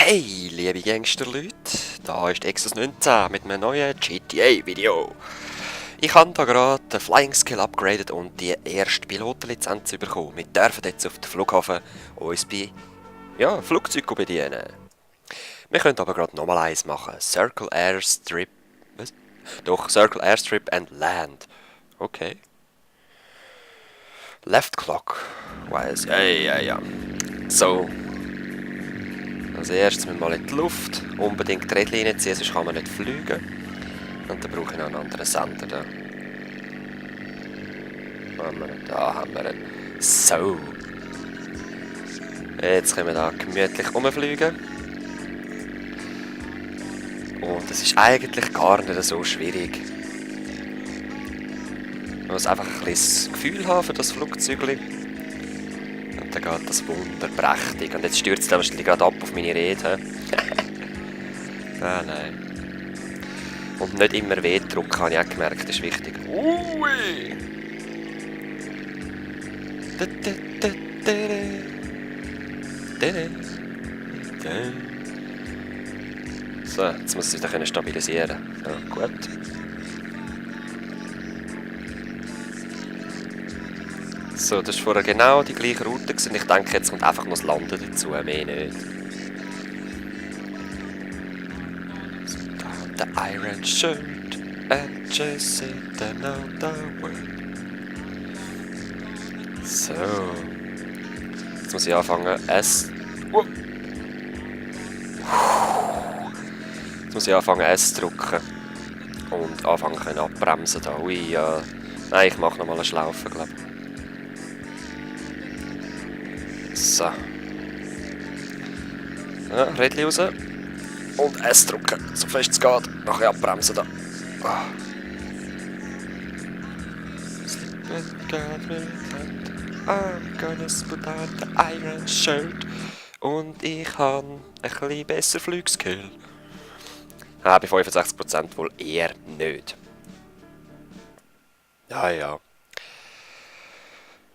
Hey, liebe Gangsterleute, da ist Exos 19 mit einem neuen GTA-Video. Ich habe da gerade den Flying Skill upgraded und die erste Pilotenlizenz bekommen. Wir dürfen jetzt auf den Flughafen uns bei Flugzeugen bedienen. Wir können aber gerade nochmal eins machen. Circle Airstrip. Was? Doch, Circle Airstrip and Land. Okay. Left Clock. Weiß. Ja. So. Als erstes müssen wir mal in die Luft, unbedingt die Redlinie ziehen, sonst kann man nicht fliegen. Und dann brauche ich noch einen anderen Sender da. Da haben wir ihn. So. Jetzt können wir da gemütlich rumfliegen. Und es ist eigentlich gar nicht so schwierig. Man muss einfach ein bisschen das Gefühl haben für das Flugzeug. Und dann geht das wunderprächtig. Und jetzt stürzt er wahrscheinlich gerade ab auf meine Rede. Nein. Und nicht immer weh drücken, habe ich auch gemerkt, das ist wichtig. Ui! So, jetzt muss ich wieder stabilisieren. So, gut. So, das war vorher genau die gleiche Route und ich denke, jetzt kommt einfach noch das Landen dazu, mehr nicht. The Iron Shirt and just sit another word. So. Jetzt muss ich anfangen, S zu drücken. Und anfangen können abbremsen da. Ui, ja. Nein, ich mache nochmal eine Schlaufe, glaube ich. So. Ja, Rädchen raus. Und S drücken, so fest es geht. Nachher abbremsen da. I'm gonna spit out the Iron Shirt. Und ich habe ein bisschen besser Flugskill. Bei 65% wohl eher nicht. Ja.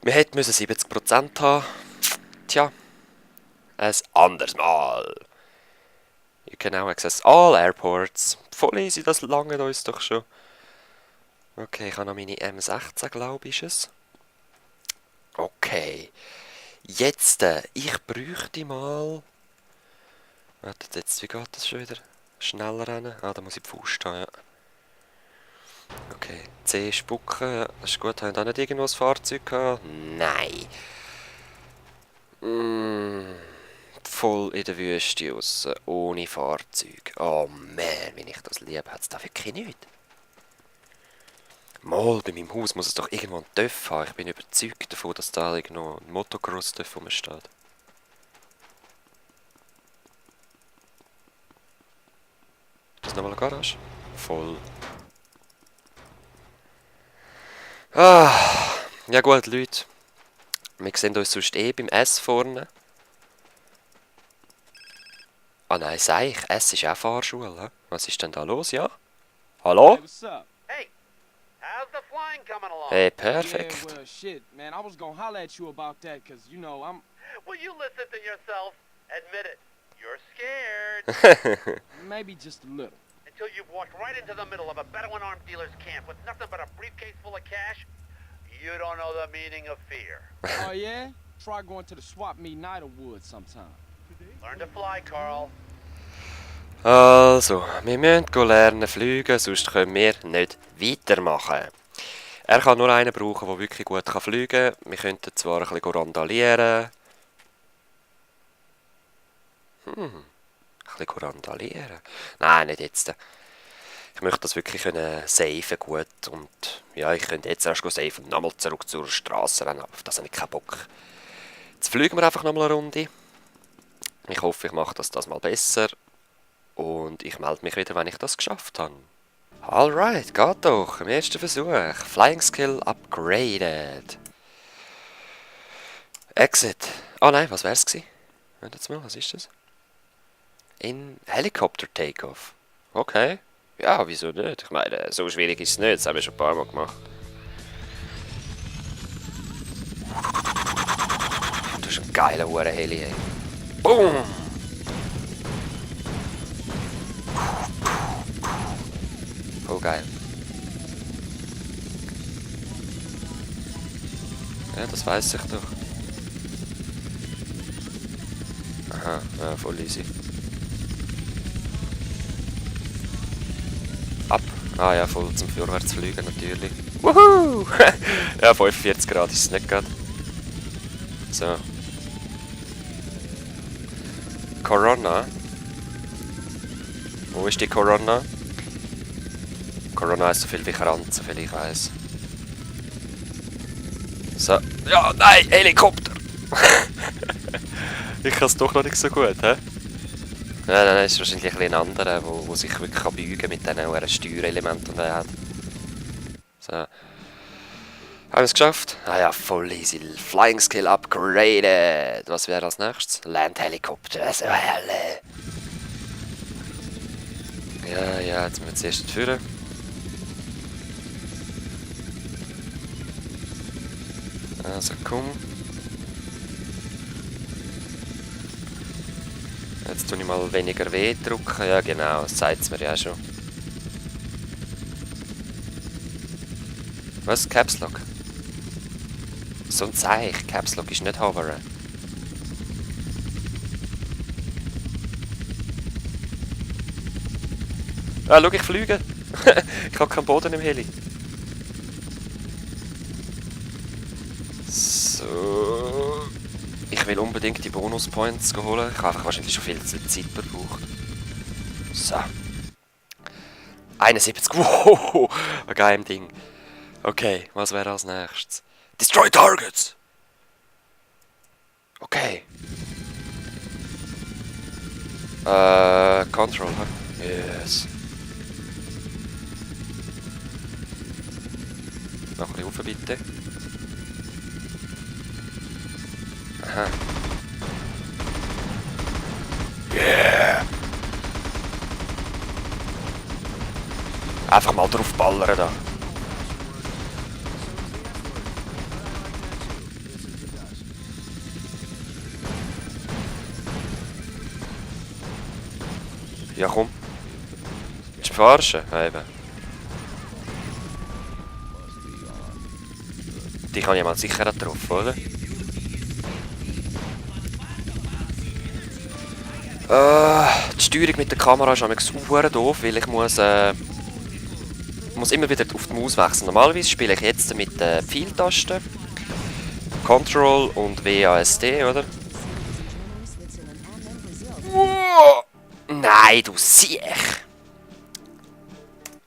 Wir hätten 70% haben. Tja, ein anderes Mal. You can now access all airports. Voll easy, das langt uns doch schon. Okay, ich habe noch meine M16, glaube ich, ist es. Okay. Jetzt, ich bräuchte mal... Wartet jetzt, wie geht das schon wieder? Schneller rennen? Ah, da muss ich die Faust haben, ja. Okay, C spucken, das ist gut. Haben wir da nicht irgendwo ein Fahrzeug gehabt? Nein. Voll in der Wüste raus, ohne Fahrzeug. Oh man, wenn ich das liebe, hat es da wirklich nichts. Mal, bei meinem Haus muss es doch irgendwo einen TÜV haben. Ich bin überzeugt davon, dass da irgendwo ein Motocross-TÜV rumsteht. Ist das nochmal eine Garage? Voll. Ja gut, Leute. Wir sehen uns sonst beim S vorne. Ah nein, sag ich, S ist auch Fahrschule. He? Was ist denn da los, ja? Hallo? Hey, what's up? Hey, how's the flying coming along? Hey, perfekt. Yeah, well, shit, man, I was gonna holler at you about that, cause, you know, I'm... Will you listen to yourself? Admit it. You're scared. maybe just a little. Until you've walked right into the middle of a Bedouin arms dealer's camp with nothing but a briefcase full of cash, you don't know the meaning of fear. Oh, yeah? Try going to the swap meet in Idlewood sometime. Learn to fly, Carl. Also, wir müssen lernen fliegen, sonst können wir nicht weitermachen. Er kann nur einen brauchen, der wirklich gut fliegen kann. Wir könnten zwar ein bisschen randalieren. Ein bisschen randalieren? Nein, nicht jetzt. Ich möchte das wirklich safen gut. Und ja, ich könnte jetzt erst safen und nochmal zurück zur Straße rennen. Aber auf das habe ich keinen Bock. Jetzt fliegen wir einfach nochmal eine Runde. Ich hoffe, ich mache das mal besser. Und ich melde mich wieder, wenn ich das geschafft habe. Alright, geht doch. Im ersten Versuch. Flying Skill upgraded. Exit. Oh nein, was wär's gewesen? Wartet mal, was ist das? In Helicopter Takeoff. Okay. Ja, wieso nicht? Ich meine, so schwierig ist es nicht. Das haben wir schon ein paar Mal gemacht. Das ist ein geiler Heli, ey. Boom! voll geil. Ja, das weiss ich doch. Aha, ja, voll easy. Ab. Ah ja, voll zum Vorwärtsfliegen natürlich. Wuhu! Ja, 45 Grad ist es nicht gerade. So. Corona. Wo ist die Corona? Corona ist so viel wie Kranz, so viel ich weiss. So. Ja, nein, Helikopter! Ich kann es doch noch nicht so gut, hä? Nein, ist wahrscheinlich ein anderer, wo sich wirklich beugen kann mit diesen Steuerelementen, die er hat. So. Haben wir es geschafft? Ah ja, voll easy. Flying Skill upgraded. Was wäre als nächstes? Land Helikopter. Also Hölle. Ja, jetzt müssen wir zuerst führen. Also komm. Jetzt tue ich mal weniger W drücken. Ja genau, das sagt es mir ja schon. Was? Caps Lock? So ein Zeichen. Caps Lock ist nicht hoveren. Ah, schau, ich fliege. Ich habe keinen Boden im Heli. So. Ich will unbedingt die Bonuspoints holen. Ich habe einfach wahrscheinlich schon viel zu Zeit verbraucht. So. 71. Wow, ein geiles Ding. Okay, was wäre als nächstes? Destroy Targets! Okay. Control, huh? Yes. Noch ein bisschen rauf, bitte. Aha. Yeah! Einfach mal drauf ballern da. Ja komm. Willst du verarschen? Ja, eben. Die kann ich mal sicher getroffen, oder? Die Steuerung mit der Kamera ist manchmal doof, weil ich muss immer wieder auf die Maus wechseln. Normalerweise spiele ich jetzt mit den Pfeiltasten. Control und WASD, oder? Nein, du Siech!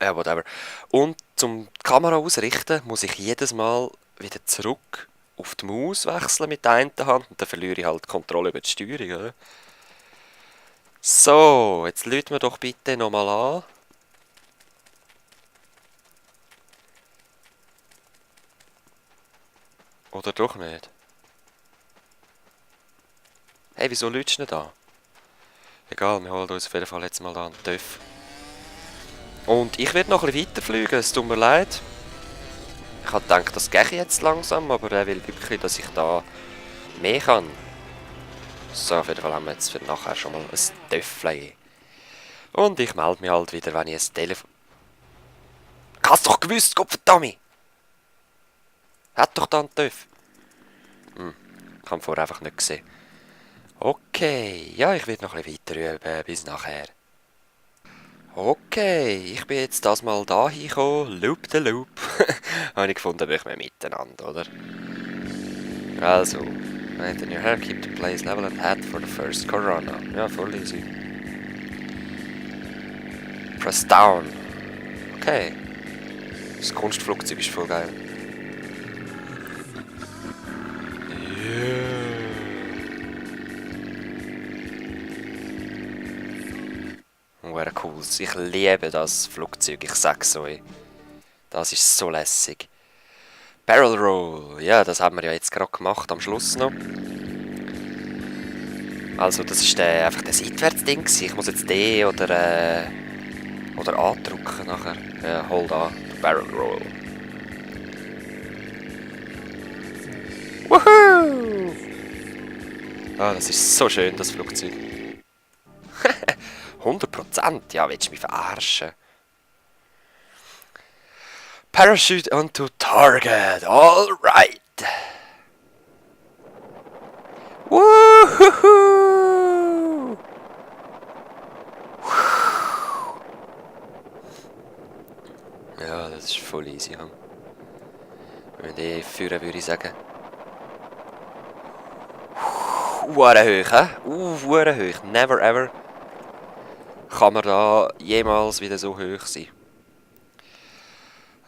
Ja, whatever. Und zum die Kamera ausrichten, muss ich jedes Mal wieder zurück auf die Maus wechseln mit der einen Hand und dann verliere ich halt die Kontrolle über die Steuerung, oder? So, jetzt läuten wir doch bitte nochmal an. Oder doch nicht? Hey, wieso läutst du nicht an? Egal, wir holen uns auf jeden Fall jetzt mal da einen TÜV. Und ich werde noch ein bisschen weiterfliegen, es tut mir leid. Ich habe gedacht, das gehe ich jetzt langsam, aber er will wirklich, dass ich da mehr kann. So, auf jeden Fall haben wir jetzt für nachher schon mal ein Töffel. Und ich melde mich halt wieder, wenn ich ein Telefon... Hast doch gewusst, Gottverdammt! Hat doch da einen Töff. Ich habe vorher einfach nicht gesehen. Okay, ja, ich werde noch ein bisschen weiter üben, bis nachher. Okay, ich bin jetzt das mal da hingekommen, Loop the Loop. Habe ich gefunden, wir machen miteinander, oder? Also, maintain your hair, keep the place level and head for the first Corona. Ja, voll easy. Press down. Okay. Das Kunstflugzeug ist voll geil. Yeah. Cool. Ich liebe das Flugzeug, ich sag's euch. Das ist so lässig. Barrel Roll, ja, das haben wir ja jetzt gerade gemacht, am Schluss noch. Also das ist einfach das Seitwärtsding. Ich muss jetzt D oder A drücken nachher. Ja, hold an, Barrel Roll. Woohoo! Ah, das ist so schön, das Flugzeug. 100%? Ja, willst du mich verarschen? Parachute onto target. All right. Woohoo! Ja, das ist voll easy. Ja. Wenn wir führen, würde ich sagen. Hure hoch, hä? Hure hoch. Never ever kann man da jemals wieder so hoch sein.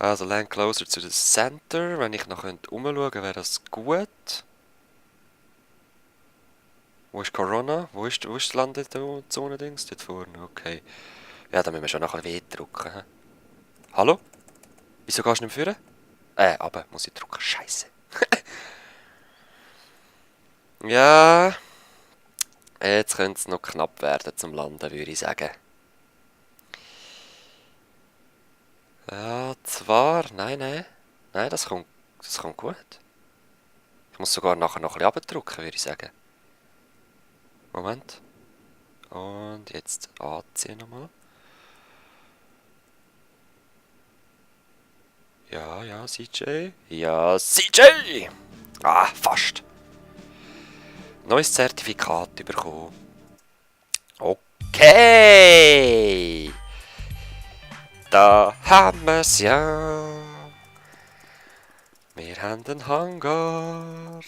Also land closer to the center. Wenn ich noch umschauen könnte, wäre das gut. Wo ist Corona? Wo ist die Landezone-Dings? Dort vorne, okay. Ja, dann müssen wir schon nachher wieder drücken. He? Hallo? Wieso gehst du nicht mehr führen? Aber muss ich drücken. Scheiße. Ja. Jetzt könnte es noch knapp werden zum Landen, würde ich sagen. Ja, zwar. Nein, das kommt gut. Ich muss sogar nachher noch ein bisschen runterdrücken, würde ich sagen. Moment. Und jetzt anziehen nochmal. Ja, CJ. Ja, CJ! Ah, fast. Neues Zertifikat bekommen. Okay! Da haben wir es ja. Wir haben den Hangar.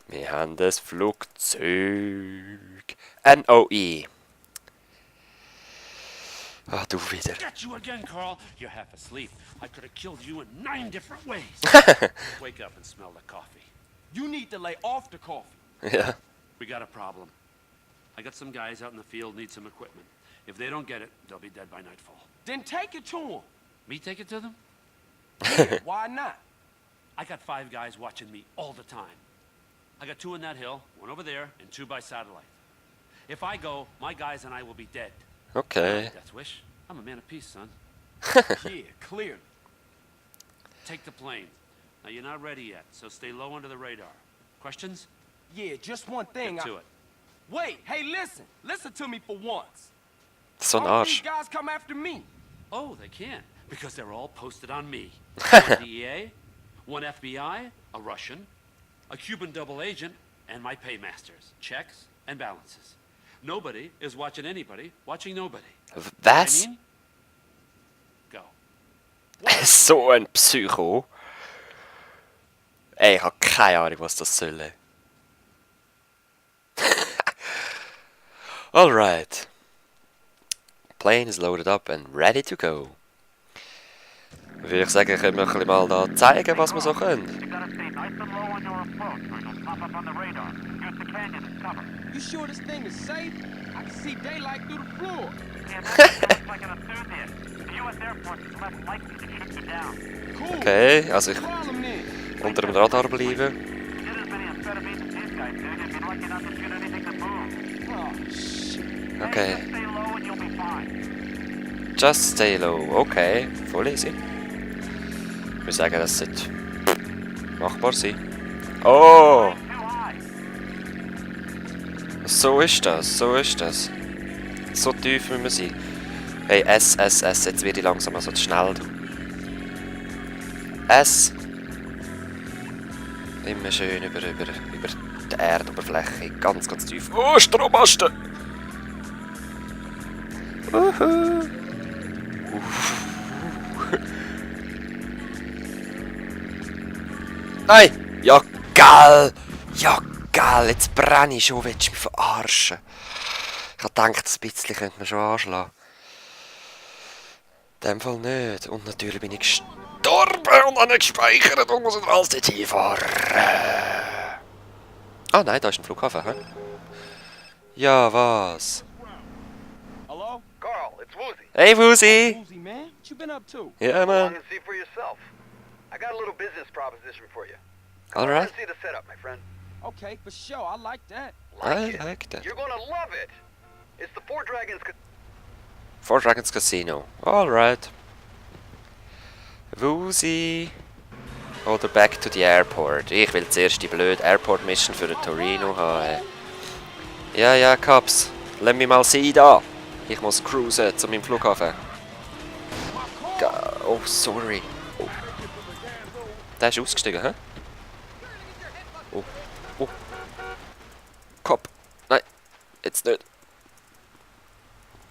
Wir haben das Flugzeug. NOE. Ah, du wieder. Got you again, Carl. You're half asleep. I could have killed you in 9 different ways. Wake up and smell the coffee. You need to lay off the coffee. Ja. We got a problem. I got some guys out in the field need some equipment. If they don't get it, they'll be dead by nightfall. Then take it to them. Me take it to them? Why not? I got 5 guys watching me all the time. I got 2 in that hill, 1 over there, and 2 by satellite. If I go, my guys and I will be dead. Okay. Death wish. I'm a man of peace, son. Yeah, clearly. Take the plane. Now you're not ready yet, so stay low under the radar. Questions? Yeah, just one thing. Get to it. Wait, hey, listen. Listen to me for once. So ein All these Arsch. guys come after me. Oh, they can't, because they're all posted on me. 1 DEA, 1 FBI, a Russian, a Cuban double agent, and my paymasters. Checks and balances. Nobody is watching anybody, watching nobody. Was? I mean? Go. So ein Psycho. Ey, ich habe keine Ahnung, was das soll. Alright. Plane is loaded up and ready to go. Würde ich sagen, können wir ein bisschen mal da zeigen, was wir so können. You gotta stay nice and low on your approach or you'll pop up on the radar. Use the canyon as cover. You sure this thing is safe? I can see daylight through the floor. Yeah, that sounds like an enthusiast. The U.S. Air Force is less likely to shoot you down. Cool. Okay, also ich Problem then. unter dem Radar bleiben. You did as many amphetamines as these guys did. You'd be lucky not to shoot anything that moves. Oh, shit. Okay, Just stay low and you'll be fine. just stay low. Okay, voll easy. Ich würde sagen, das sollte machbar sein. Oh! Too high. So ist das, so ist das. So tief müssen wir sein. Hey, S, jetzt werde ich langsam so schnell. Du. S. Immer schön über die Erdoberfläche, ganz tief. Oh, Strommasten! Uhu. Nein! Ja, geil! Ja, geil! Jetzt brenne ich schon, willst du mich verarschen? Ich habe gedacht, ein bisschen könnte man schon anschlagen. In dem Fall nicht. Und natürlich bin ich gestorben und habe nicht gespeichert und muss alles dort hinfahren. Ah nein, da ist ein Flughafen, hä? Ja, was? Hello? Carl, it's Woozy. Hey, Woozy! Woozy, man. What you been up to? Ja, Come along man. and see for yourself. I got a little business proposition for you. Alright. See the setup, my friend. Okay, for sure. I like that. I it. like that. You're gonna love it. It's the Four Dragons. Four Dragons Casino. Alright. Woozy. Oder back to the airport. Ich will zuerst die blöde Airport Mission für den Torino haben. Ja, Cops. Lass mich mal sein da. Ich muss cruisen zu meinem Flughafen. Go. Oh, sorry. Oh. Der ist ausgestiegen, hä? Oh. Oh. Kopf. Nein. Jetzt nicht.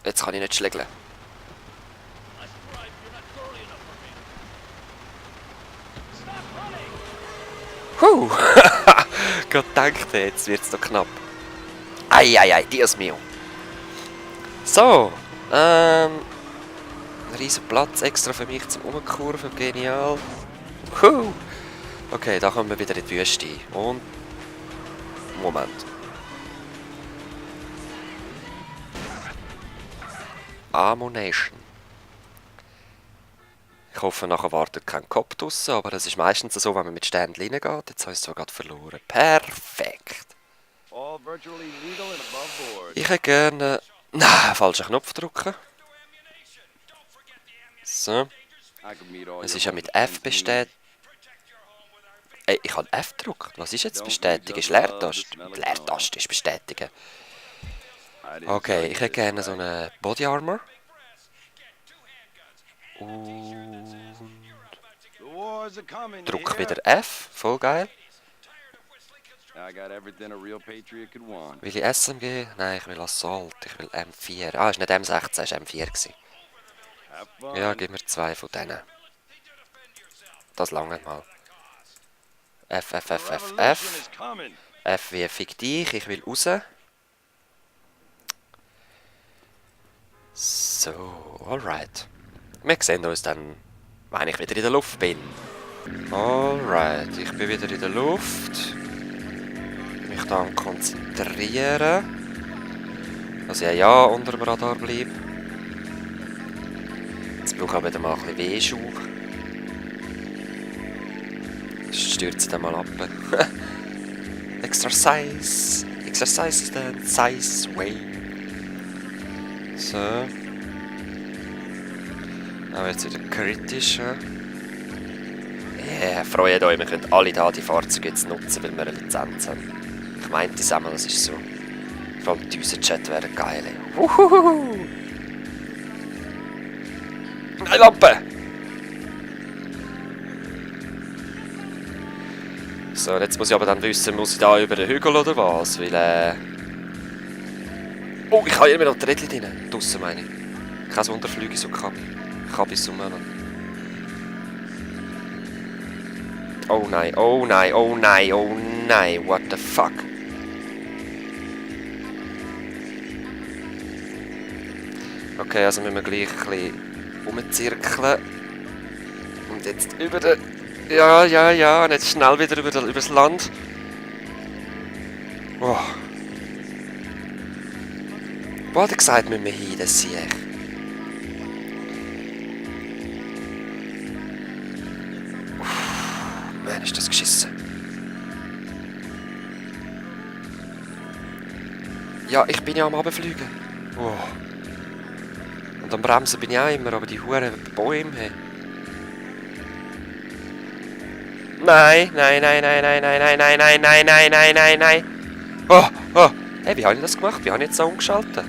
Jetzt kann ich nicht schlägeln. Huh. Gerade gedacht, jetzt wird's doch knapp. Eieiei, Dios mio. So. Ein riesen Platz extra für mich zum Umkurven. Genial. Okay, da kommen wir wieder in die Wüste. Und... Moment. Ammunition. Ich hoffe, nachher wartet kein Kopf draussen, aber es ist meistens so, wenn man mit Ständchen reingeht. Jetzt habe ich es zwar gerade verloren. Perfekt. All virtually legal and above board. Ich hätte gerne... Nein, falschen Knopf drücken. So. I could meet all Es your ist ja mit homeless F friends bestätigt. Ey, ich habe F gedrückt. Was ist jetzt bestätigen? Ist Leertaste? Leertaste ist bestätigen. Okay, ich hätte gerne so eine Body Armor. Und The wars are coming, drück yeah? wieder F. Voll geil. I got everything a real patriot could want. Will ich SMG? Nein, ich will Assault. Ich will M4. Ah, ist nicht M16, ist M4 gewesen. Have fun. Ja, gib mir 2 von denen. Das lange mal. F, F, F, F, Revolution F. is coming. F wie fick dich, ich will raus. So, alright. Wir sehen uns dann, wenn ich wieder in der Luft bin. Alright, ich bin wieder in der Luft. Mich da am konzentrieren. Dass ich ja unter dem Radar bleibe. Jetzt brauche ich wieder mal ein bisschen Wehschub. Stürze dann mal ab. Exercise. Exercise is the size way. So. Aber jetzt wieder kritisch. Yeah, freut euch, wir können alle da die Fahrzeuge jetzt nutzen, weil wir eine Lizenz haben. Ich meinte es einmal, das ist so. Vor allem die Düsenchat wäre geil. Uhuhu. Eine Lampe! So, jetzt muss ich aber dann wissen, muss ich da über den Hügel oder was? Weil, oh, ich habe immer noch die Rädchen drin. Draussen meine ich. Kein Wunder, fliege ich so Kabis umeinander. Oh nein, oh nein, oh nein, oh nein, what the fuck? Okay, also müssen wir gleich ein bisschen rumzirkeln. Und jetzt über den... Ja, und jetzt schnell wieder übers Land. Oh. Wo hat er gesagt, müssen wir hin, das sehe ich. Mann, ist das geschissen. Ja, ich bin ja am Abfliegen. Oh. Und am Bremsen bin ich auch immer, aber die Huren Bäume. Nein. Oh. Hey, wie habe ich das gemacht? Wie habe ich jetzt so umgeschaltet?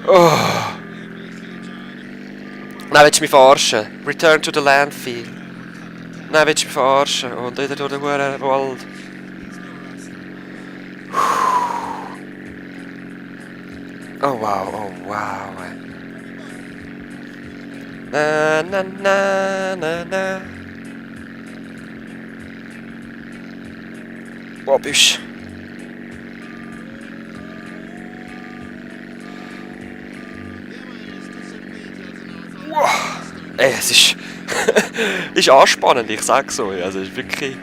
Oh. Nein, willst du mich verarschen? Return to the landfill. Nein, willst du mich verarschen? Und wieder durch den Wald. Oh wow. Na. Wo bist du? Wow. Ey, es ist... ist anspannend, ich sag so. Also, es ist wirklich...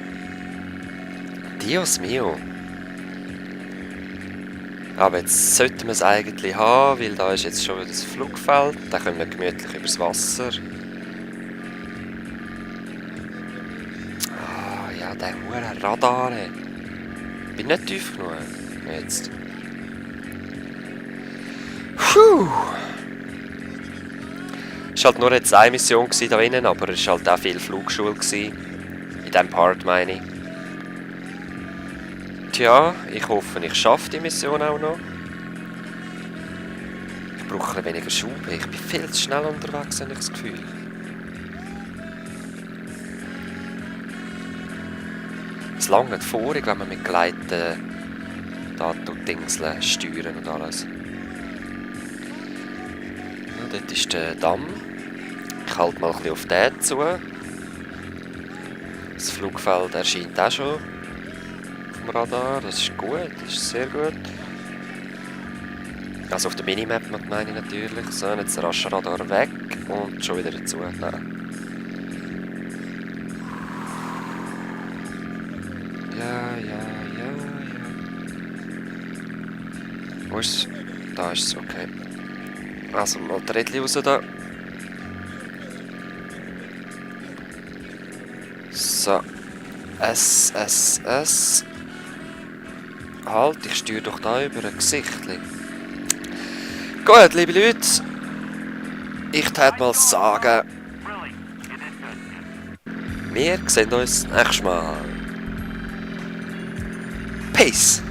Dios mio. Aber jetzt sollten wir es eigentlich haben, weil da ist jetzt schon wieder das Flugfeld. Da können wir gemütlich übers Wasser. Ah, ja, der hure Radar. Ich bin nicht tief genug. Jetzt. Puh. Es war halt nur jetzt eine Mission da innen, aber es war halt auch viel Flugschule gewesen. In diesem Part meine ich. Tja, ich hoffe, ich schaffe die Mission auch noch. brauche ein weniger Schub. Ich bin viel zu schnell unterwegs, habe ich das Gefühl. Es langt vorig, wenn man mit Gleiten da Dingseln steuern und alles. Ja, dort ist der Damm. Ich halte mal ein bisschen auf den zu. Das Flugfeld erscheint auch schon auf dem Radar. Das ist gut, das ist sehr gut. Also auf der Minimap meine ich natürlich. So, jetzt der Radar weg und schon wieder dazu. Nein. Ja. Wo ist es? Da ist es, okay. Also mal die Rädchen raus da. So. S. Halt, ich steuere doch da über ein Gesichtli. Gut, liebe Leute. Ich würde mal sagen, wir sehen uns nächstes Mal. Peace!